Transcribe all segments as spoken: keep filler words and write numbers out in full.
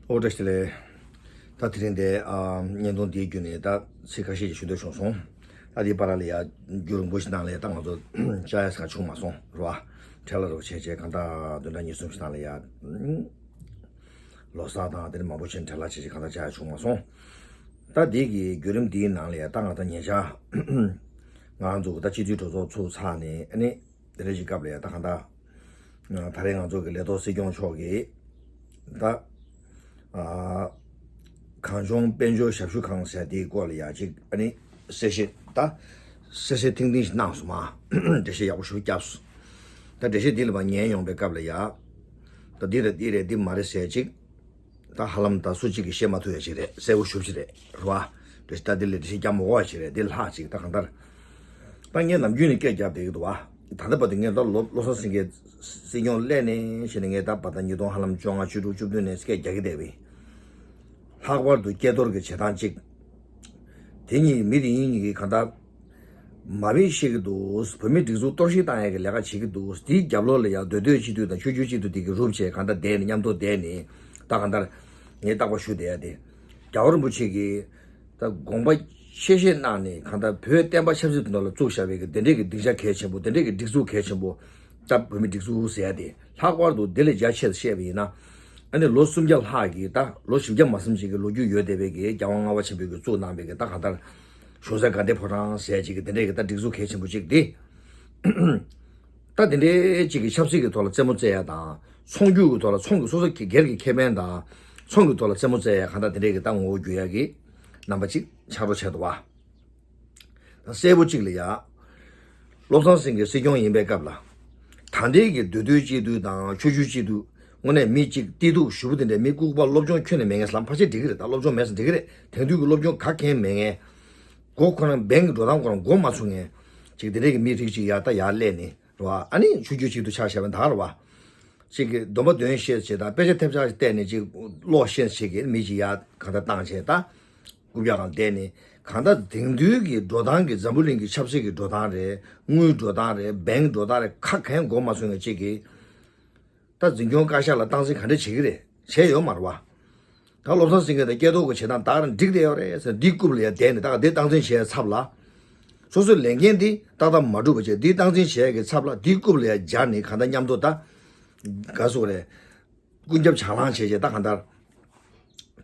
ཨོ་བཀྲ་ཤིས་བདེ་ལེགས། ད་དེ་རིང་འདི་ཨ་བརྙན་ཐུང་འདིའི་བརྒྱུད་ནས་ད་ཚིག་ཁ་ཤས་ཅིག་ཞུ་འདོད་བྱུང་སོང་། ད་འདིའི་བར་ལ་ཡ་རྒྱུན་རིང་པོ་ཞིག་ནང་ལ་ཡ་ད་ང་ཚོ་བཅར་ཡ་ས་བྱུང་མ་སོང་རེད་བ། བྲེལ་བ་རོ་བྱས་བྱས་གང་ལྟར་བདུན་ཕྲག་གཉིས་གསུམ་ཞིག་ནང་ལ་ཡ་ལོ་གསར་དང་དེ་ནས་མང་པོ་ཞིག་བྲེལ་བ་བྱས་བྱས་གང་ལྟར་བཅར་ཡ་བྱུང་མ་སོང་། ད་འདི་གི་བརྒྱུད་རིམ་འདིའི་ནང་ལ་ཡ་ད་ང་ཚོ་ཉེ་ཆར་ང་ཚོ་ད་སྤྱི་འཐུས་གྲོས་ཚོགས་ཚུགས་ཚར་ནས་ཨ་ནི། དེ་འདྲ་ཞིག་སྐབས་ལ་ཡ་ད་གང་ལྟར། ད་རེས་ང་ཚོ་གི་ལས་ཐོག་སྲིད་སྐྱོང་མཆོག་གིས་ད་གངས་ལྗོངས་དཔལ་འབྱོར་ཞབས་ཞུ་ཁང་ཟེར་དེའི་སྐོར་ལ་ཡ་ཅིག་ཨ་ནི་གསལ་བཤད་ད་གསལ་གསལ་ཐིང་ཐིང་ཞིག་གནང་སོང་མ། འགྲེལ་བཤད་ཡག་པོ་ཞིག་བརྒྱབ་སོང་། ད་འགྲེལ་བཤད་འདི་ལ་མ་ཉན་ཡོང་པའི་སྐབས་ལ་ཡ་ད་འདི་རེད་འདི་རེད་འདི་མ་རེད་ཟེར་ཅིག་ད་ཧ་ལམ་ད་སུ་གཅིག་གིས་བཤད་མ་ཐུབ་ཡ་ཅིག་རེད། གསལ་པོ་ཞུ་ཅིག་རེད་རེད་བ། འགྲེལ་བཤད་ད་འདི་ལ་འགྲེལ་བཤད་རྒྱག་མ་དགོས་པ་ཅིག་རེད། འདི་ལྷག་ཅིག་ད་གང་ལྟར། ད་ངས་ནམ་རྒྱུན་ནས་སྐད་རྒྱབ་བསྡད་ཀྱི་འདུག་བ། ད་ལྟ་བར་དུ་ངས་ད་བློ་བློ་བཟང་སེང་གེ་སྲིད་སྐྱོང་སླེབས་ནས་བྱས་ནས་ངས་ད་བར་ད་ཉིས་སྟོང་ཧ་ལམ་བཅོ་ལྔ་བཅུ་དྲུག་བཅུ་བདུན་ནས་སྐད་རྒྱག་གི་བསྡད་པ་ཡིན། ལྷག་པར་དུ་སྐལ་རྡོར་གྱི་བྱེད་སྟངས་གཅིག་དེ་གཉིས་མི་དེ་གཉིས་ཀྱིས་གང་ལྟར་མ་འོས་བཤད་ཀྱི་འདུག་བོད་མི་སྒྲིག་འཛུགས་གཏོར་བཤིག་བཏང་ཡག་གི་ལས་ཀ་བྱེད་ཀྱི་འདུག་དེའི་རྒྱབ་ལོགས་ལ་ཡང་མདོ་སྟོད་སྤྱི་འཐུས་དང་ཆོས་བརྒྱུད་སྤྱི་འཐུས་དེ་གི་རུབ་བྱས་གང་ལྟར་བསྡད་ནས་མཉམ་དུ་བསྡད་ནས་ད་གང་ལྟར་ངས་རྟག་པར་ཞུ་བསྡད་ཡ་དེ། རྒྱལ་བ་རིན་པོ་ཆེ་གིས་ད་དགོངས་པ་ཆེ་བཞེས་གནང་ནས་གང་ལྟར་བོད་བསྟན་པ་ཆབ་སྲིད་དོན་ལ་བཙུགས་བཞག་པའི་གི་དེ་འདྲའི་གི་སྡིངས་ཆ་གལ་ཆེན་པོ། དེ་འདྲའི་གི་སྒྲིག་འཛུགས་གལ་ཆེན་པོ། ད་བོད་མི་སྒྲིག་འཛུགས་ཟེར་ཡ་དེ། ལྷག་པར་དུ་དེ་ལས་རྒྱ་ཆེར་བཤད་པ་ཡིན་ན། ཨ་ནི་ལོ་སུམ་བརྒྱ་ལྷག་གི་ད་ལོ་བཞི་བརྒྱ་མ་ཟིན་ཅིག་གི་ལོ་རྒྱུས་ཡོད་བསྡད་པའི་གི་རྒྱལ་དབང་ལྔ་པ་ཆེན་པོས་གི་བཙུགས་གནང་བའི་གི་ད་གང་ལྟར་གཞུང་སྲས་དགའ་ལྡན་ཕོ་བྲང་ཟེར་ཅིག་གི་དེ་འདྲའི་གི་ད་སྒྲིག་འཛུགས་གལ་ཆེན་པོ་ཅིག་དེ། ད་དེ་འདྲའི་ཅིག་གི་ཆབ་སྲིད་ཀྱི་ཐོག་ལ་རྩེད་མོ་རྩེ་ཡ་དང་། ཚོང་རྒྱུ་གི་ཐོག་ལ་ཚོང་གི་སོ་སོ་སྒེར་གྱི་ཁེ་ཕན་དང་། ཚོང་གི་ཐོག་ལ་རྩེད་མོ་རྩེ་ཡ་གང་ལྟར་དེ་འདྲའི་གི་ད་ངོ་བོ་འགྱུར་ཡ་གི་རྣམ་པ་ཅིག་ཆགས་འགྲོ་བྱས་འདུག་བ། ད་གསལ་པོ་གཅིག་ལ་ཡ། བློ་བཟང་སེང་གེ་སྲིད་སྐྱོང་ཡིན་པའི་སྐབས་ལ། ད་ལྟའི་གི་མདོ་སྟོད་སྤྱི་འཐུས་དང་ཆོས་བརྒྱུད་སྤྱི་འཐུས་དངོས་གནས་མི་གཅིག་བདེ་སྡུག་ཞུ་བ་དེ་འདྲའི་མི་ལྐུགས་པ་སློབ་སྦྱོང་ཁྱོན་ནས་མེད་མཁན་ཟེར་ལམ་ཕལ་ཆེར་འགྲིག་གི་རེད། ད་སློབ་སྦྱོང་མེད་ཟེར་འགྲིག་གི་རེད། དེང་དུས་ཀྱི་སློབ་སྦྱོང་ག་གེ་མེད་མཁན། མགོ་ཁོ་རང་བན་གྱི་འགྲོ་སྟངས་ཁོ་རང་མགོ་མ་ཚོས་མཁན་ཅིག་དེ་འདྲའི་གི་མི་རིགས་ཅིག་ཡ་ད་ཡར་སླེབས་ནས་རེད་བ། ཨ་ནི་ཆོས་བརྒྱུད་སྤྱི་འཐུས་ཆགས་བཞག་པ་ད་རེད་བ། ཅིག་གི་སྡོམ་པ་འདོན་ཤེས་བྱེད་དང་དཔེ་ཆ་ཐེབས་ཆག་བལྟས་ནས་ཅིག་ཀློག་ཤེས་བྱེད་ཀྱི་མི་ཅིག་ཡ་གང་ལྟར་བཏང་བྱས་ད། རྐུབ་བཀྱག་སྒང་བསྡད་ནས་གང་ལྟར་དེང་དུས་ཀྱི་འགྲོ་སྟངས་ཀྱི་འཛམ་བུ་གླིང་གི་ཆབ་སྲིད་ཀྱི་འགྲོ་སྟངས་རེད། དངུལ་འགྲོ་སྟངས་རེད། བན་འགྲོ་སྟངས་རེད། ཁ་གང་མགོ་མ་ཚོས་མཁན་ཅིག་གིས། ད་འཛིན་སྐྱོང་བཀའ་ཤག་ལ་སྟངས་འཛིན་ག་འདྲ་བྱེད་ཀྱི་རེད། བྱས་ཡོད་མ་རེད་བ། ད་བློ་བཟང་སེང་གེ་དང་སྐལ་རྡོར་གྱི་བྱེད་སྟངས་ད་ག་རང་འགྲིག་བསྡད་ཡོད་རེད་ཟེར་འདིའི་རྐུབ་ལ་ཡ་བསྡད་ནས་ད་ག་འདི་སྟངས་འཛིན་བྱས་ཚབ་ལ། སོ་སོའི་ལས་འགན་འདི་ཏག་ཏག་མ་འགྲུབ་པ་བྱས་འདིའི་སྟངས་འཛིན་བྱས་ཀྱི་ཚབ་ལ་འདིའི་རྐུབ་ལ་ཡ་སྦྱར་ནས་གང་ལྟར་མཉམ་དུ་ད། ག་སོག་རེད། ཀུན་ཁྱབ་བྱ་ལང་བྱས་བྱས་ད་གང་ལྟར།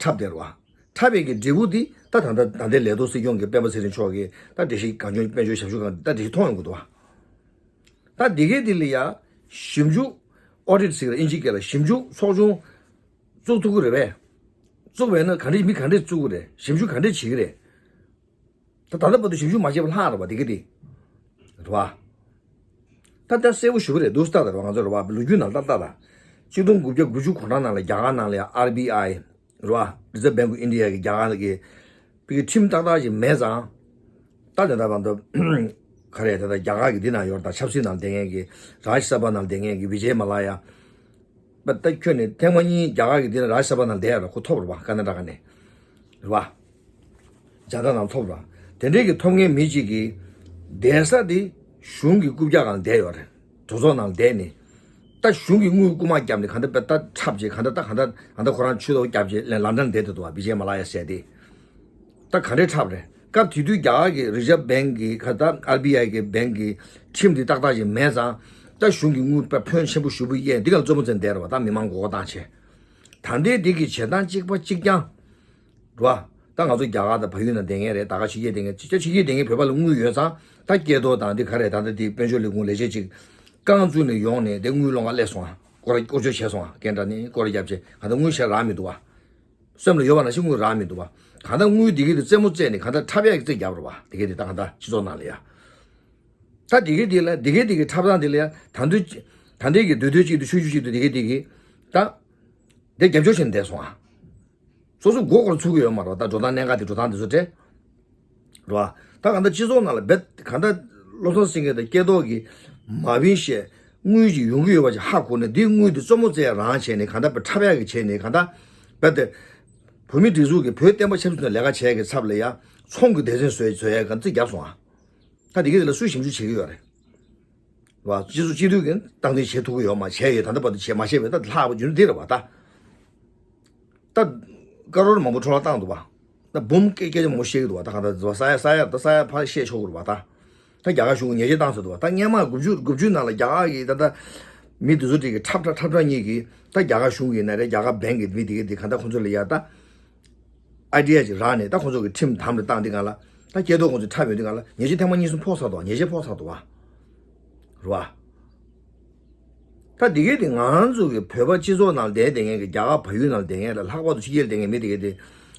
འཁྲབ་བསྡད་རེད་བ། འཁྲབ་པའི་གི་འབྲས་བུ་འདི་ད་ད་ལྟ་ད་ལྟའི་ལས་ཐོག་སྲིད་སྐྱོང་གི་སྤེན་པ་ཚེ་རིང་མཆོག་གིས་ད་འགྲེལ་བཤད་གངས་ལྗོངས་དཔལ་འབྱོར་ཞབས་ཞུ་ཁང་ད་འགྲེལ་བཤད་མཐོང་ཡོང་གི་འདུག་བ། ད་འདི་གའི་འདི་ལ་ཡ། ཞིབ་འཇུག་ཨོ་ཌིཊ་ཟེར་གི་རེད། ཨིན་ཇི་སྐད་ལ་ཞིབ་འཇུག་ཚོགས་ཆུང་བཙུགས་ཐུབ་ཀྱི་རེད་པས། བཙུགས་པས་ན་ག་འདྲས་མི་ག་འདྲས་བཙུགས་ཀྱི་རེད། ཞིབ་འཇུག་ག་འདྲས་བྱེད་ཀྱི་རེད། ད་ད་ལྟ་བར་དུ་ཞིབ་འཇུག་མ་བྱས་པ་ལྷག་རེད་པ་འདི་ག་འདི། རེད་པ། ད་ལྟ་གསལ་པོ་ཞུ་གི་རེད་འདུག་ལྟ་ད་རེད་པ། ང་ཚོ་རེད་པ་ལོ་རྒྱུས་ནང་ལྟ་ལྟ་ད། གཅིག་སྟོང་དགུ་བརྒྱ་དགུ་བཅུ་གོ་གྲངས་ནང་ལ་རྒྱ་གར་ནང་ལ་ཡ་ཨར་བི་ཨའི་རེད་པ། Reserve Bank of India གི་རྒྱ་གར་གི་པི་གི་ཁྲིམས་ཏག་ཏག་ཅིག་མེད་ཙང་། ད་དེ་འདྲ་བར་དུ་ག་རེ་ད་ལྟ་རྒྱ་གར་གི་འདི་ནང་ཡོད་རེད། ད་ཆབ་སྲིད་ནང་བསྡད་མཁན་གི་རཱཇ་སབ་ནང་བསྡད་མཁན་གི་བི་ཇེ་མ་ལ་ཡ། པ་ད་ཁྱོད་ནི་ཐེངས་མ་གཉིས་རྒྱ་གར་གི་འདི་ནང་རཱཇ་སབ་ནང་བསྡད་ཡོད་རེད། ཁོ་ཐོབ་རེད་པ། ཀ་ན་ཌ་ག་ནས་རེད་པ། ཇ་ད་ནང་ཐོབ་ར། དེ་འདྲའི་གི་ཐོབ་མཁན་མི་གཅིག་གིས་བསྡད་ས་དེ་གཞུང་གི་རྐུབ་བཀྱག་སྒང་བསྡད་ཡོད་རེད། གྲོས་ཚོགས་ནང་བསྡད་ནས། ད་གཞུང་གི་དངུལ་རྐུ་མ་བརྒྱབ་ནས་གང་ལྟར་དཔེ་ད་འཁྲབ་བྱས་གང་ལྟར་ད་གང་ལྟར་གང་ལྟར་ཁོ་རང་ཆུ་ཐོག་བརྒྱབ་བྱས་ལན་ལན་ཌན་བསྡད་དུ་འདུག་བ། བི་ཇེ་མ་ལ་ཡ་ཟེར་དེ། ད་ག་འདྲའི་འཁྲབ་རེད། སྐབས་དེ་དུས་རྒྱ་གར་གི་རི་ཛརབ་བེང་གི་ཁ་ད་ཨར་བི་ཨའི་གི་བེང་གི་ཁྲིམས་དེ་ཏག་ཏག་ཅིག་མེད་ཙང་། ད་གཞུང་གི་དངུལ་དཔེ་ཕོན་ཆེན་པོ་ཞེ་པོ་གཡས་འདི་ག་ལ་རྩེད་མོ་རྩེ་བསྡད་རེད་བ། ད་མི་མང་མགོ་སྐོར་བཏང་བྱས། ད་ལྟའི་འདི་གི་བྱེད་སྟངས་གཅིག་པ་གཅིག་རྐྱང་། རེད་བ། ད་ང་ཚོ་རྒྱ་གར་དང་བལ་ཡུལ་ནང་བསྡད་མཁན་རེད། ད་ག་ཕྱི་རྒྱལ་བསྡད་མཁན་ཕྱི་རྒྱལ་ཕྱི་རྒྱལ་བསྡད་མཁན་བོད་པ་ལ་དངུལ་ཡོད་ཙང་། ད་སྐལ་རྡོར་དང་འདི་ག་རེ་ད་ལྟ་འདི་དཔལ་འབྱོར་ལས་ཁུངས་ལས་བྱེད་ཅིག་རྐང་བཙུགས་ནས་ཡོང་ནས་དེ་དངུལ་སློང་ག་སླེབས་སོང་ཨ། སྐོར་སྐོར་སྐྱོད་བྱས་སོང་ཨ། སྐད་འདྲ་ནས་སྐོར་རྒྱབ་བྱས་གང་ལྟར་དངུལ་ཞེ་དྲག་རག་མི་འདུག་བ། སེམས་ལ་ཡོད་པ་ནང་བཞིན་དངུལ་རག་མི་འདུག་བ། གང་ལྟར་དངུལ་འདི་གི་དེ་རྩེད་མོ་རྩེས་ནས་གང་ལྟར་འཁྲབ་ཡག་གི་རྩེད་བརྒྱབ་རེད་བ། འདི་གི་དེ་ད་གང་ལྟར་སྤྱི་ཚོགས་ནང་ལ་ཡ། ད་འདི་གི་དེ་ལ་འདི་གི་དེ་གི་འཁྲབ་སྟངས་དེ་ལ་ཡ་ད་འདི་ད་འདི་གི་འདོད་འདོད་ཅིག་ཏུ་ཆོས་བརྒྱུད་ཅིག་ཏུ་འདི་གི་དེ་གི་ད། དེ་རྒྱབ་སྐྱོར་བྱས་ནས་བསྡད་སོང་ཨ། སོ་སོ་མགོ་སྐོར་ཚུགས་ཀྱི་ཡོད་མ་རེད་བ། ད་འགྲོ་སྟངས་གནད་འགག་དེ་འགྲོ་སྟངས་དེ་ཚོ་སྤྲད། རེད་བ། ད་གང་ལྟར་སྤྱི་ཚོགས་ནང་ལ་རྦད་གང་ལྟར་བློ་བཟང་སེང་གེ་དང་སྐལ་རྡོར་གྱིས་མ་བིན་བཤད་དངུལ་ཅིག་ཡོང་གི་ཡོད་པ་ཅིག་ཧ་གོ་ནས་འདི་དངུལ་འདི་རྩེད་མོ་རྩེ་ཡ་རང་བྱས་ནས་གང་ལྟར་རྦད་འཁྲབ་ཡ་གི་བྱས་ནས་གང་ལྟར་རྦད་དེ་བོད་མི་སྒྲིག་འཛུགས་ཀྱི་བོད་བསྟན་པ་ཆབ་སྲིད་ལ་ལས་ཀ་བྱས་ཀྱི་ཚབ་ལ་ཡ་ཚོང་གི་སྡེ་ཚན་བཟོས་བཟོ་ཡ་གི་རྩིས་བརྒྱབ་སོང་ཨ། ད་འདི་གི་དེ་ལ་སུས་ཞིབ་འཇུག་བྱེད་ཀྱི་ཡོད་རེད། བ། སྤྱི་ཚོགས་སྤྱི་འཐུས་ཀྱིས་སྟངས་འཛིན་བྱེད་ཐུབ་ཀྱི་ཡོད་མ། བྱས་ཡོད། ད་ལྟ་བར་དུ་བྱས་མ་བྱས་པའི་ད་ལྷག་པ་རྒྱུ་མཚན་འདི་རེད་བ་ད། ད་ཀ་རོར་མང་པོ་འཕྲོ་བརླག་བཏང་འདུག་བ། ད་འབུམ་སྐད་སྐད་ཆ་མང་པོ་བཤད་ཀྱི་འདུག་བ། ད་གང་ལྟར་ས་ཡ་ས་ཡ་ད་ས་ཡ་ཕར་བཤད་ཆོག་གི་རེད་བ། ད་ད་རྒྱ་གར་གཞུང་གིས་ཉེས་ཆད་བཏང་ཚར་འདུག་བ། ད་སྔན་མ་དགུ་བཅུ་དགུ་བཅུ་ནང་ལ་རྒྱ་གར་གྱི་ད་ད་མི་དེ་ཚོ་དེ་གི་ཁྲབ་ཁྲབ་ཁྲབ་ཁྲབ་གཉིས་ཀྱིས་ད་རྒྱ་གར་གཞུང་གི་ནང་རེད། རྒྱ་གར་བན་གྱི་མི་དེ་གི་དེ་གང་ལྟར་ཁོང་ཚོ་ལ་ཡ་ད་ཨའི་ཌི་ཡ་ཅིག་རག་ནས། ད་ཁོང་ཚོ་གི་ཁྲིམས་དམ་རེ་བཏང་དེ་གང་ལ་ད་སྐལ་རྡོར་ཁོང་ཚོ་འཁྲབ་ཡོང་དུས་སྒང་ལ་ཉེས་ཆད་ཐེངས་མ་གཉིས་གསུམ་ཕོག་ཚར་འདུག་ཉེས་ཆད་ཕོག་ཚར་འདུག་བ། རེད་བ། ད་འདི་གའི་དེ་ང་རང་ཚོ་གི་བོད་པ་སྤྱི་ཚོགས་ནང་བསྡད་བསྡད་མཁན་གྱི་རྒྱ་གར་བལ་ཡུལ་ནང་བསྡད་མཁན་ལ། ལྷག་པར་དུ་ཕྱི་རྒྱལ་བསྡད་མཁན་མི་དེ་གའི་དེ་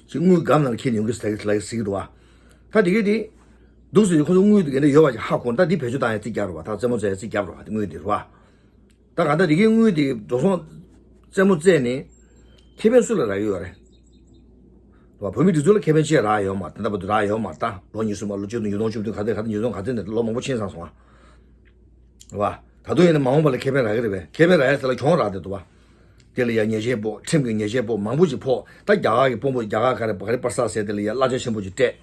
ཅིག་དངུལ་སྒམ་ནང་ལ་འཁྱེར་ཡོང་གི་ཟེར་ལ་ཟེར་གྱི་འདུག་བ། ད་འདི་གའི་དེ་འདུག་ཟེར་ཁོ་ཚོ་དངུལ་དེ་ག་འདྲ་ཡོད་པ་ཅིག་ཧ་གོ་ན། ད་འདི་བེད་སྤྱོད་བཏང་ཡ་རྩིས་རྒྱག་རེད་བ། ད་རྩེད་མོ་རྩེ་ཡ་རྩིས་རྒྱག་རེད་བ། དེ་དངུལ་དེ་རེད་བ། ད་ག་ད་འདི་གའི་དངུལ་དེ་འགྲོ་སོང་རྩེད་མོ་རྩེས་ནས་ཁེ་ཕན་སུ་ལ་རག་གི་ཡོད་རེད། བ། བོད་མི་སྒྲིག་འཛུགས་ལ་ཁེ་ཕན་ཆེ་རག་ཡོད་མ་རེད། ད་ལྟ་བར་དུ་རག་ཡོད་མ་རེད། ད་ལོ་ཉི་ཤུ་མ་ལོ་བཅུ་བདུན་ཉིས་སྟོང་བཅུ་བདུན་ག་ཚོད་ད་ཉིས་སྟོང་ག་ཚོད་ནས་ལོ་མང་པོ་ཕྱིན་སོང་སོང་ཨ། བ། ད་དུང་ཡིན་ན་མ་འོངས་པ་ལ་ཁེ་ཕན་རག་གི་རེད་པས། ཁེ་ཕན་རག་ཡ་དེ་ལ་གྱོང་རག་བསྡད་འདུག་བ། དེ་ལ་ཡ་ཉེས་ཆད་ཕོག་ཁྲིམས་ཀྱི་ཉེས་ཆད་ཕོག་མང་པོ་ཅིག་ཕོག་ད་རྒྱ་གར་གྱི་དཔོན་པོ་རྒྱ་གར་ག་རེ་ག་རེ་པར་ས་ཟེར་དེ་ལ་ཡ་གླ་ཆ་ཆེན་པོ་ཅིག་སྤྲད།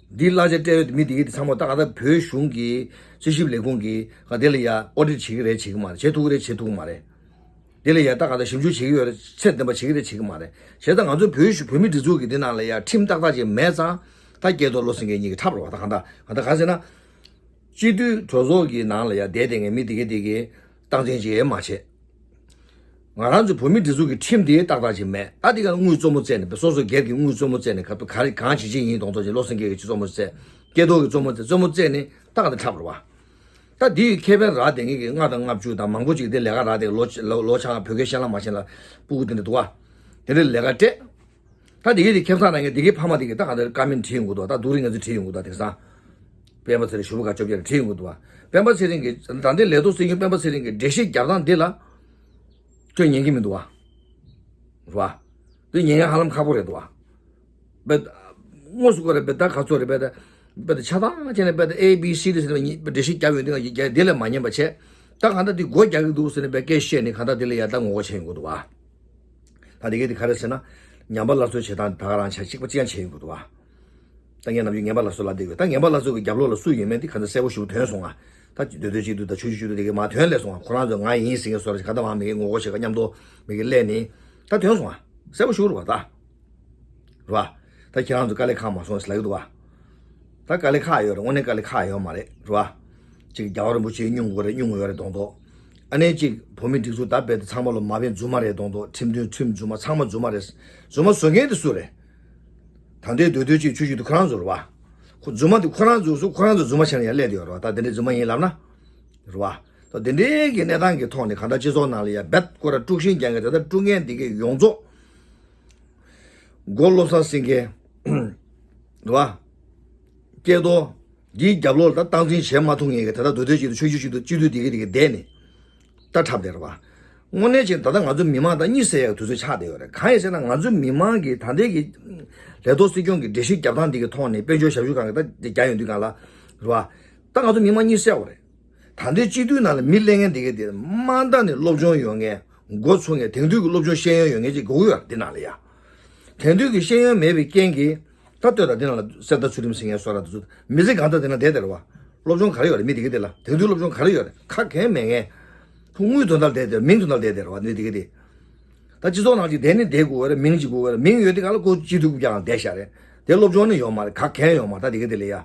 འདི་གླ་ཆ་སྤྲད་ཡོད་མི་དེ་གི་དེ་ཚང་མ་ད་ག་ད་བོད་གཞུང་གི་རྩིས་ཞིབ་ལས་ཁུངས་ཀྱི་ག་དེ་ལ་ཡ་ཨོ་ཌིཊ་བྱེད་ཀྱི་རེད་བྱེད་ཀྱི་མ་རེད། བྱེད་ཐུབ་ཀྱི་རེད་བྱེད་ཐུབ་ཀྱི་མ་རེད། དེ་ལ་ཡ་ད་ག་ད་ཞིབ་འཇུག་བྱེད་ཀྱི་ཡོད་རེད། ཚད་ལྡན་པ་བྱེད་ཀྱི་རེད་བྱེད་ཀྱི་མ་རེད། བྱས་ཙང་ང་ཚོ་བོད་གཞུང་བོད་མི་སྒྲིག་འཛུགས་ཀྱི་དེ་ནང་ལ་ཡ་ཁྲིམས་ཏག་ཏག་ཅིག་མེད་ཙང་ད་སྐལ་རྡོར་བློ་སེང་གེ་གཉིས་ཀྱིས་འཁྲབ་རེད་བ། ད་གང་ལྟར་གང་ལྟར་ག་ཟེར་ན། སྤྱི་འཐུས་གྲོས་ཚོགས་ཀྱི་ནང་ལ་ཡ་བསྡད་བསྡད་མཁན་མི་དེ་གས་དེ་གས་སྟངས་འཛིན་ཅིག་མ་བྱས། ང་རང་ཚོ་བོད་མི་སྒྲིག་འཛུགས་ཀྱི་ཁྲིམས་དེ་ཏག་ཏག་ཅིག་མེད། ད་དེ་ག་དངུལ་རྩུབ་མོ་བཙལ་ནས་སོ་སོ་སྒེར་གྱི་དངུལ་རྩུབ་མོ་བཙལ་ནས་ག་ག་རེ་གང་བྱེད་ཀྱི་ཡིན་གཏོང་ཐོག་ཅིག་བློ་སེང་གེ་གིས་ཅིག་རྩུབ་མོ་བཙལ། སྐལ་རྡོར་གྱིས་རྩུབ་མོ་བཙལ། རྩུབ་མོ་བཙལ་ནས་ད་ག་དེ་འཁྲབ་རེད་བ། ད་དེ་ཡི་ཁེ་ཕན་རག་བསྡད་མཁན་གྱི་ལྔ་དང་ལྔ་བཅུ་དང་མང་པོ་ཅིག་དེ་ལས་ཀ་རག་བསྡད། ལོ་ལོ་ལོ་ཆང་བོད་སྐད་བཤད་ལ་མ་བཤད་ལ་སྤུ་གུ་དེ་འདྲ་འདུག་བ། དེ་འདྲ་ལས་ཀ་སྤྲད། ད་དེ་གའི་དེ་ཁེ་བཟང་རང་གི་དེ་གའི་ཕ་མ་དེ་གི་ད་ག་འདིར་ཀ་མེན་བྲིས་ཡོང་གི་འདུག་ད་སྡུག་རུས་ང་ཚོ་བྲིས་ཡོང་གི་འདུག་དེང་སང་སྤེན་པ་ཚེ་རིང་ཞུ་བ་ག་བཅོ་བརྒྱད་བྲིས་ཡོང་གི་འདུག་བ། སྤེན་པ་ཚེ་རིང་གི་ད་ལྟའི་ལས་ཐོག་སྲིད་སྐྱོང་སྤེན་པ་ཚེ་རིང་གི་འགྲེལ་བཤད་རྒྱབ་སྟངས་འདི་ལ་ཁྱོད་ཉན་གི་མི་འདུག་བ། རེད་བ། འདི་ཉན་ཡ་ཧ་ལམ་ཁག་པོ་རེད་འདུག་བ། དཔེ་དངོས་སུ་ཁོ་རེ་དཔེ་ད་ག་ཚོད་རེ་དཔེ་ད་དཔེ་ད་ཆ་ཚང་བྱས་ནས་དཔེ་ད་ཨེ་བི་སི་ཌི་ཟེར་ནས་འགྲེལ་བཤད་རྒྱབ་ཡོང་དུས་ང་ཡིན་རྒྱ་དེ་ལས་མ་ཉན་པ་བྱས། ད་གང་ལྟར་འདི་སྒོ་རྒྱག་གི་འདུག་ཟེར་ནས་དཔེ་སྐད་བཤད་ནས་གང་ལྟར་དེ་ལ་ཡ་ད་ངོ་རྒོལ་བྱས་ཡོང་གི་འདུག་བ། ད་དེ་གས་དེ་ག་རེ་ཟེར་ན། ཉམས་པ་སླར་གསོ་བྱེད་སྟངས་ད་ག་རང་ཆ་གཅིག་པ་གཅིག་རྐྱང་བྱས་ཡོང་གི་འདུག་བ། ད་ངས་ནམ་རྒྱུན་ངན་པ་སླར་གསོ་ལབ་བསྡད་ཡོད། ད་ངན་པ་སླར་གསོ་གི་རྒྱབ་ལོགས་ལ་སུ་ཡོད་མེད་དེ་གང་ལྟར་གསལ་པོ་ཞེ་པོ་ཐོན་སོང་ང་། ད་སྡོད་སྡོད་གཅིག་སྡུད་ད་ཆོས་བརྒྱུད་གཅིག་སྡུད་དེ་གས་མ་ཐོན་སླེབས་སོང་ང་། ཁོ་རང་ཚོ་ང་ཡིན་ཟེར་མཁན་བཟོ་འདྲ་ཞིག་གང་ལྟར་མ་མི་གི་ངོ་རྒོལ་བྱེད་ཀ་མཉམ་དུ་མི་གི་སླེབས་ནི་ད་ཐོན་སོང་ང་། གསལ་པོ་ཞེ་པོ་རེད་བ་ད། རེད་བ། ད་ཁྱེད་རང་ཚོ་དཀའ་ལས་ཁག་མ་སོང་ཟེར་ལབ་ཀྱི་འདུག་བ། ད་དཀའ་ལས་ཁག་ཡོད་རེད། དངོས་གནས་དཀའ་ལས་ཁག་ཡོད་མ་རེད། རེད་བ། ཅིག་རྒྱལ་བ་རིན་པོ་ཆེ་སྙུང་དགོས་རེད། སྙུང་དགོས་ཡོད་རེད་མདོག་མདོག་ཨ་ནེ་ཅིག་བོད་མི་སྒྲིག་འཛུགས་ད་རྦད་དེ་ཚང་མ་ལོ་མ་བན་རྫུན་མ་རེད་མདོག་མདོག་ཁྲིམས་མཐུན་ཁྲིམས་རྫུན་མ་ཚང་མ་རྫུན་མ་རེད། རྫུན་མ་བཟོ་མཁན་དེ་སུ་རེད། ད་ལྟའི་སྡོད་སྡོད་ཅིག་ཆོས་བརྒྱུད་དེ་ཁོ་རང་ཚོ་རེད་བ། ཁོ་རྫུན་མ་དེ་ཁོ་རང་ཚོ་སུ་ཁོ་རང་ཚོ་རྫུན་མ་བྱས་ནས་ཡར་སླེབས་བསྡད་ཡོད་རེད་བ། ད་དེ་འདྲའི་རྫུན་མ་ཡིན་ལབ་ན། རེད་བ། ད་དེ་འདྲའི་གི་གནས་སྟངས་ཀྱི་ཐོག་ནས་གང་ལྟར་སྤྱི་ཚོགས་ནང་ལ་ཡ་རྦད་སྐོར་ར་དཀྲུག་ཤིང་རྒྱག་མཁན་ད་ལྟ་དཀྲུག་མཁན་དེ་གའི་ཡོངས་རྫོགས། མགོ་བློ་བཟང་སེང་གེ། རེད་བ། སྐལ་རྡོར། འདིའི་རྒྱབ་ལོགས་ལ་ད་སྟངས་འཛིན་བྱེད་མ་ཐུབ་མཁན་གྱི་ད་ལྟ་མདོ་སྟོད་སྤྱི་འཐུས་ཆོས་བརྒྱུད་སྤྱི་འཐུས་སྤྱི་འཐུས་དེ་གི་དེ་གི་བསྡད་ནས་ད་འཁྲབ་བསྡད་རེད་བ། དངོས་གནས་ཅིག་ད་ལྟ་ང་ཚོ་མི་མང་དང་གཉིད་སད་ཡག་དུས་ཚོད་ཆགས་བསྡད་ཡོད་རེད། གང་ཡིན་ཟེར་ན་ང་ཚོ་མི་མང་གི་ད་ལྟའི་གི་ལས་ཐོག་སྲིད་སྐྱོང་གི་འགྲེལ་བཤད་རྒྱབ་སྟངས་འདི་གི་ཐོག་ནས་དཔལ་འབྱོར་ཞབས་ཞུ་ཁང་གི་ད་དེ་རྒྱག་ཡོང་དུས་གང་ལ་རེད་བ། ད་ང་ཚོ་མི་མང་གཉིད་སད་ཡོད་རེད། ད་ལྟའི་སྤྱི་འཐུས་ནང་ལ་མི་སླེབས་མཁན་དེ་ག་དེ་དམའ་མཐའ་ནས་སློབ་སྦྱོང་ཡོད་མཁན། འགོ་ཚུགས་མཁན། དེང་དུས་ཀྱི་སློབ་སྦྱོང་ཤེས་ཡོན་ཡོད་མཁན་ཅིག་དགོས་ཀྱི་ཡོད་རེད་དེ་ནང་ལ་ཡ། དེང་དུས་ཀྱི་ཤེས་ཡོན་མེད་པའི་རྐྱེན་གྱིས་ད་ལྟོས་དང་དེ་ནང་ལ་གསེར་རྟ་ཚུལ་ཁྲིམས་ཟེར་མཁན་བཟོ་འདྲ་དེ་ཚོ་མི་ཚེ་གང་ལྟར་དེ་ན་བསྡད་བསྡད་རེད་བ། སློབ་སྦྱོང་ག་རེ་ཡོད་རེད། མི་དེ་ག་དེ་ལ་དེང་དུས་སློབ་སྦྱོང་ག་རེ་ཡོད་རེད། ཁ་གྱེན་མེད་མཁན། ཁོ་དངུལ་དོན་དག་བསྡད་བསྡད་རེད། མིང་དོན་དག་བསྡད་བསྡད་རེད་བ། མི་དེ་ག་དེ། ད་སྤྱི་ཚོགས་ནང་ཅིག་བསྡད་ནི་བསྡད་དགོས་རེད། མིང་ཅིག་དགོས་རེད། མིང་ཡོད་དེ་ག་ལ་ཁོ་སྤྱི་འཐུས་རྐུབ་བཀྱག་ནང་བསྡད་བཞག་རེད། དེ་སློབ་སྦྱོང་ནི་ཡོད་མ་རེད། ཁ་གྱེན་ཡོད་མ་རེད། ད་དེ་ག་དེ་ལ་ཡ།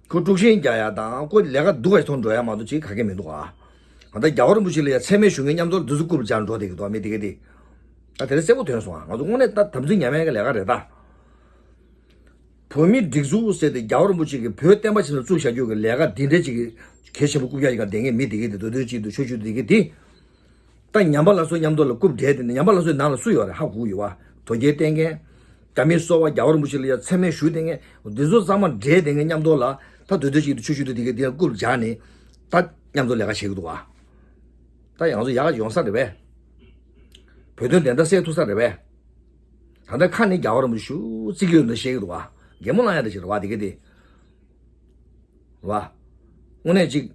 ཁོ་དཀྲུག་ཤིང་རྒྱག་ཡ་དང་ཁོ་ལས་ཀ་སྡུག་པ་ཞིག་མཐོང་འགྲོ་ཡ་མ་གཏོགས་ཅིག་ག་གེ་མི་འདུག་ཨ། ང་ད་རྒྱལ་བ་རིན་པོ་ཆེ་ལ་ཡ་མཚན་སྨད་ཞུ་མཁན་མཉམ་དུ་འདི་ཚོ་རྐུབ་སྦྱར་འགྲོ་བསྡད་ཀྱི་འདུག་ཨ། མི་དེ་ག་དེ། ད་དེ་རིང་གསལ་པོ་ཐོན་སོང་ཨ། ང་ཚོ་དངོས་གནས་ད་དམ་ཚིག་ཉམས་ཡ་གི་ལས་ཀ་རེད་ད། བོད་མི་སྒྲིག་འཛུགས་ཟེར་ཏེ་རྒྱལ་བ་རིན་པོ་ཆེ་གིས་བོད་བསྟན་པ་ཆེན་པོ་བཙུགས་བཞག་རྒྱུ་གི་ལས་ཀ་འདི་འདྲ་ཅིག་གི་གལ་ཆེན་པོ་རྐུབ་བཀྱག་ཡིན་ག་བསྡད་མཁན་མི་དེ་ག་དེ། མདོ་སྟོད་སྤྱི་འཐུས་ཆོས་བརྒྱུད་དེ་ག་དེ། ད་ཉམས་པ་སླར་གསོ་མཉམ་དུ་ལ་རྐུབ་བསྒྲིལ་ཏེ་ནས། ཉམས་པ་སླར་གསོའི་ནང་ལ་སུ་ཡོད་རེད། ཧ་གོ་གི་ཡོད་བ། དོལ་རྒྱལ་བསྟེན་མཁན། རྒྱ་མིའི་སོ་པ། རྒྱལ་བ་རིན་པོ་ཆེ་ལ་ཡ་མཚན་སྨད་ཞུས་བསྡད་མཁན། འདི་ཚོ་ཚང་མ་བསྒྲིལ་བསྡད་མཁན་མཉམ་དུ་ལ་ད་མདོ་སྟོད་སྤྱི་འཐུས་ཆོས་བརྒྱུད་དེ་ག་དེ་ཡང་རྐུབ་སྦྱར་ནས་ད་མཉམ་དུ་ལས་ཀ་བྱེད་ཀྱི་འདུག་བ། ད་ང་ཚོ་ཡག་ག་ཡོང་ས་རེད་པས། བོད་དོན་བདེན་མཐའ་གསལ་ཐུབ་ས་རེད་པས། ད་ལྟ་ཁ་ནས་རྒྱལ་བ་རིན་པོ་ཆེ་ཞུ་རྩིས་ཀྱི་ཡོད་འདུག་བཤད་ཀྱི་འདུག་བ། གད་མོ་བླངས་ཡ་འདྲ་ཞིག་རེད་བ་དེ་ག་དེ། རེད་བ། དངོས་གནས་ཅིག་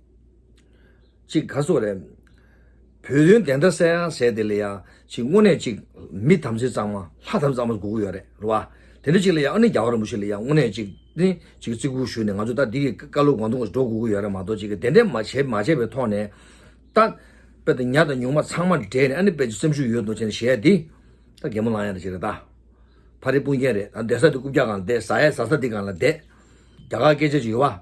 ཅིག་ག་སོ་རེད། བོད་དོན་བདེན་མཐའ་གསལ་ཡང་ཟེར་དེ་ལ་ཡང་ཅིག་དངོས་གནས་ཅིག་མི་དམ་ཚིག་གཙང་མ། ལྷ་དམ་གཙང་མ་དགོས་ཀྱི་ཡོད་རེད། རེད་བ། དེ་འདྲ་ཅིག་ལ་ཡང་ཨ་ནི་རྒྱལ་བ་རིན་པོ་ཆེ་ལ་ཡང་དངོས་གནས་ཅིག་ནི་ཅིག་བརྩི་བཀུར་ཞུས་ནས་ང་ཚོ་ད་འདི་གི་བཀའ་སློབ་དགོངས་དོན་འགྲོ་དགོས་ཀྱི་ཡོད་རེད་མ་གཏོགས། ཅིག་གི་དེ་འདྲས་མ་བྱས་མ་བྱས་པའི་ཐོག་ནས་ད་དཔེ་དེ་ཉ་དང་ཉུང་མ་ཚང་མ་འདྲེས་ནས་ཨ་ནི་དཔེ་ཅིག་སེམས་ཤུགས་ཡོད་མདོག་བྱས་ནས་བཤད་ཡ་འདི། ད་གད་མོ་ལངས་ཡ་ད་ཅིག་རེད་ད། ཕ་རི་སྤུན་མཁན་རེད། ད་བསྡད་ས་དེ་རྐུབ་བཀྱག་སྒང་ལ་བསྡད། ཟ་ཡ་ཟ་ས་དེ་སྒང་ལ་བསྡད། རྒྱ་གར་སྐད་ཆ་ཅིག་ཡོད་བ།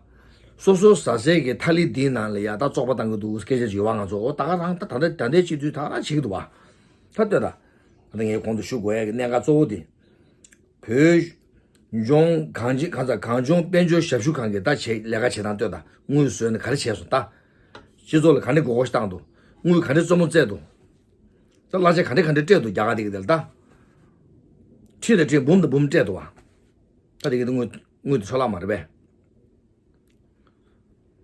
སོ་སོ་ཟ་སའི་གི་ཐ་ལི་དེའི་ནང་ལ་ཡ་ད་བཙོག་པ་བཏང་གི་འདུག་སྐད་ཆ་ཅིག་ཡོད་བ། ང་ཚོ་འོ་ད་ག་རང་ད་ད་ལྟ་ད་ལྟའི་སྤྱི་འཐུས་ད་ག་རང་བྱེད་ཀྱི་འདུག་བ། ད་ལྟོས་ད། ད་ལྟ་ངས་གོང་དུ་ཞུ་དགོས་ཡ་གི་གནད་འགག་གཙོ་བོ་དེ། བོད་ལྗོངས་གངས་ཅན་གང་ཟག་གངས་ལྗོངས་དཔལ་འབྱོར་ཞབས་ཞུ་ཁང་གིས་ད་བྱེད་ལས་ཀ་བྱེད་སྟངས་ལྟོས་ད། དངུལ་བཟོས་ནས་ག་རེ་བྱས་སོང་ད། སྤྱི་ཚོགས་ལ་ག་འདྲ་དགོས་མཁོ་ཞིག་བཏང་འདུག་དངུལ་ག་འདྲ་རྩུབ་མོ་བཙལ་འདུག་ད་གླ་ཆ་ག་འདྲ་ག་འདྲ་སྤྲད་འདུག་རྒྱ་གར་དེ་གི་དེ་ལ་ད། ཁྲི་དང་ཁྲི་འབུམ་དང་འབུམ་སྤྲད་འདུག་བ། ད་དེ་གི་དངུལ་དངུལ་དེ་འཕྲོ་བརླག་མ་རེད་པས།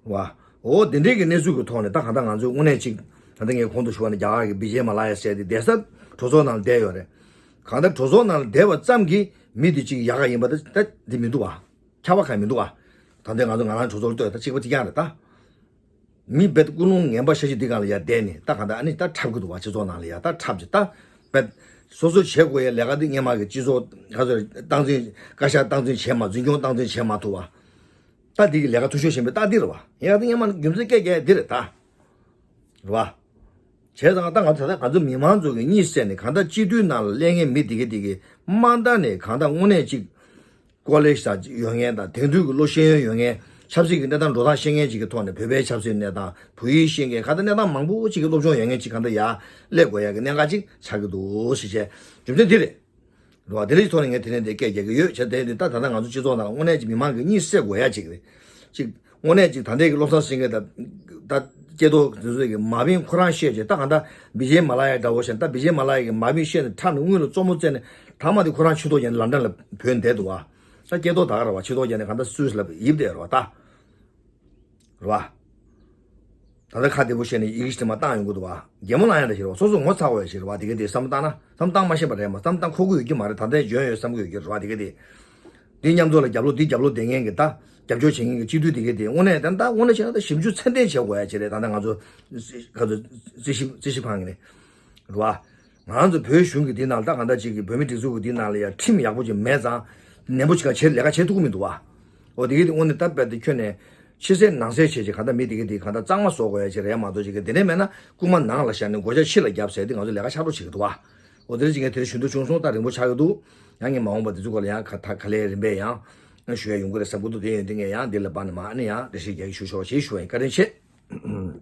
བ། འོ་དེ་འདྲའི་གི་གནས་ཚུལ་གི་ཐོག་ནས་ད་གང་ལྟར་ང་ཚོས་དངོས་གནས་ཅིག་ད་ལྟ་ངས་གོང་དུ་ཞུ་བ་ནི་རྒྱ་གར་གི་བི་ཇེ་མ་ལ་ཡ་ཟེར་དེ་བསྡད་ས་གྲོས་ཚོགས་ནང་ལ་བསྡད་ཡོད་རེད། གང་ལྟར་གྲོས་ཚོགས་ནང་ལ་བསྡད་པ་ཙམ་གྱིས་མི་དེ་ཅིག་ཡག་ག་ཡིན་པ་ད་ད་འདི་མི་འདུག་བ། ཁྱབ་པ་གང་མི་འདུག་བ། ད་ལྟ་ང་ཚོ་ང་རང་གྲོས་ཚོགས་ལ་ལྟོས་ད་གཅིག་པ་གཅིག་རྐྱང་རེད་ད། མི་རྦད་ཀུན་སློང་ངན་པ་ཤ་ཤི་འདི་སྒང་ལ་ཡ་བསྡད་ནས་ད་གང་ལྟར་ཨ་ནི་ད་འཁྲབ་གི་འདུག་བ། སྤྱི་ཚོགས་ནང་ལ་ཡ་ད་འཁྲབ་ཅིག་ད་རྦད། སོ་སོ་བྱེད་དགོས་ཡ་ལས་ཀ་འདི་སྔན་མ་གི་སྤྱི་ཚོགས་ག་ཚོད་སྟངས་འཛིན་བཀའ་ཤག་སྟངས་འཛིན་བྱེད་མ་འཛིན་སྐྱོང་སྟངས་འཛིན་བྱེད་མ་ཐུབ་བ། ད་འདི་གི་ལས་ཀ་འཐུས་ཤོར་བཞིན་པའི་རྟགས་འདི་རེད་བ། ཡང་ད་སྔན་མ་རྒྱུ་མཚན་སྐད་རྒྱག་འདི་རེད་ད། རེད་བ། བྱས་ཙང་ད་ང་ཚོ་ད་ང་ཚོ་མི་མང་ཚོ་གི་གཉིད་སད་ནས་གང་ལྟར་སྤྱི་འཐུས་ནང་ལ་སླེབས་མཁན་མི་དེ་གི་དེ་གི་དམའ་མཐའ་ནས་གང་ལྟར་དངོས་གནས་ཅིག་ཀོ་ལེ་ཇི་ཡོད་མཁན་དང་དེང་དུས་ཀྱི་བློ་ཤེས་ཡོན་ཡོད་མཁན་ཆབ་སྲིད་ཀྱི་གནས་སྟངས་འགྲོ་སྟངས་ཤེས་མཁན་ཅིག་གི་ཐོག་ནས་བོད་པའི་ཆབ་སྲིད་གནས་སྟངས་བོད་ཡིག་ཤེས་མཁན་གང་ལྟར་གནས་སྟངས་མང་པོ་ཅིག་གི་སློབ་སྦྱོང་ཡོད་མཁན་ཅིག་གང་ལྟར་ཡར་སླེབས་དགོས་ཡ་གི་གནད་འགག་ཅིག་ཆགས་ཀྱི་འདུག་ཞེས་བྱས་རྒྱུ་མཚན་འདི་རེད། རེད་བ། དེ་འདྲའི་ཐོག་ནས་ངས་དེ་ནས་འདི་སྐད་རྒྱག་གི་ཡོད། བྱས་དེ་དུས་ད་ད་ལྟ་ང་ཚོ་སྤྱི་ཚོགས་ནང་ལ་དངོས་གནས་ཀྱི་མི་མང་གི་གཉིད་སད་དགོས་ཡ་ཅིག་རེད། ཅིག་དངོས་གནས་ཀྱི་ད་ལྟའི་གི་བློ་བཟང་སེང་གེ་དང་ད་སྐྱེ་ཐོག་དེ་ཚོ་གི་མ་བིན་ཁོ་རང་བཤད་ཅིག་ད་གང་ལྟར་བི་ཇེ་མ་ལ་ཡ་འདྲ་བོ་བཤད་ད་བི་ཇེ་མ་ལ་ཡ་གི་མ་བིན་བཤད་ནས་འཁྲབ་ནས་དངུལ་ལ་རྩུབ་མོ་བཙལ་ནས་ཐ་མ་དེ་ཁོ་རང་ཆུ་ཐོག་བརྒྱབ་ནས་ལན་ཀྲན་ལ་བུད་བསྡད་འདུག་བ། ད་སྐྱེ་ཐོག་ད་ག་རེད་བ། ཆུ་ཐོག་བརྒྱབ་ནས་གང་ལྟར་སུད་སི་ལ་ཡིབ་བསྡད་རེད་བ་ད། རེད་བ། ད་ལྟ་ཁ་བདེ་པོ་བཤད་ནས་ཡི་གེ་ཞིག་དེ་མ་བཏང་ཡོང་གི་འདུག་བ། གད་མོ་ལངས་ཡ་འདྲ་ཞིག་རེད་བ། སོ་སོ་ངོ་ཚ་བ་ཞིག་རེད་བ། དེ་ག་དེ་བསམ་བློ་བཏང་ན་བསམ་བློ་བཏང་མ་ཤེས་པ་རེད་མ། བསམ་བློ་བཏང་ཁོག་གི་ཡོད་ཀྱི་མ་རེད། ད་ལྟའི་འཇོན་ཡོད་བསམ་གི་ཡོད་ཀྱི་རེད་བ། དེ་ག་དེ། འདི་མཉམ་དུ་ལ་རྒྱབ་ལོགས་འདི་རྒྱབ་ལོགས་བསྡད་མཁན་གྱི་ད་རྒྱབ་སྐྱོར་བྱེད་མཁན་གྱི་སྤྱི་འཐུས་དེ་ག་དེ་དངོས་གནས་ད་ལྟ་དངོས་གནས་བྱས་ན་ད་ཞིབ་འཇུག་ཚད་ལྡན་བྱེད་དགོས་ཡ་ཅིག་རེད། ད་ལྟ་ང་ཚོ་ག་ཚོད་རྩིས་ཞིབ་རྩིས་ཞིབ་ཁང་གི་ནས་རེད་བ། ང་རང་ཚོ་བོད་གཞུང་གི་འདི་ནང་ལ་ད་གང་ལྟར་ཅིག་གི་བོད་མི་སྒྲིག་འཛུགས་ཀྱི་འདི་ནང་ལ་ཡ་ཁྲིམས་ཡག་པོ་ཅིག་མེད་ཙང་ནན་པོ་ཅིག་ག་བྱེད་ལས་ཀ་བྱེད་ཐུབ་ཀྱི་མི་འདུག་བ། འོ་དེ་གི་དེ་དངོས་གནས་ད་རྦད་དེ་ཁྱོན་ནས་ཕྱི་གསལ་ནང་གསལ་བྱས་ཅིག་གང་ལྟར་མི་དེ་གི་དེ་གང་ལྟར་གཙང་མ་བཟོ་དགོས་ཡ་ཅིག་རེད་མ་གཏོགས་ཅིག་གི་དེ་འདྲ་མེད་ན་རྐུན་མ་ནང་ལ་བཞག་ནས་སྒོ་ལྕགས་ཕྱི་ལ་བརྒྱབ་ཟེར་དེ་ང་ཚོ་ལས་ཀ་ཤར་རོ་བྱེད་ཀྱི་འདུག་བ། འོ་དེ་རེད་ཅིག་ངས་དེ་རིང་ཞུ་འདོད་བྱུང་སོང་། ད་རིང་པོ་ཆགས་ཀྱི་འདུག་ཡང་ངས་མ་འོངས་པ་དེ་ཚོ་སྐོར་ལ་ཡང་ག་ད་ག་ལེ་རིམ་པས་ཡང་ཞུ་ཡ་ཡོང་གི་རེད་བསམ་གྱི་འདུག་དེ་ཡོད་དེ་ངས་ཡང་འདི་ལ་བར་ནས་མ་ཨ་ནི་ཡང་འགྲེལ་བཤད་རྒྱག་གི་ཞུ་ཆོག་ཅེས་ཞུ་བ་ཡིན། བཀའ་དྲིན་ཆེ།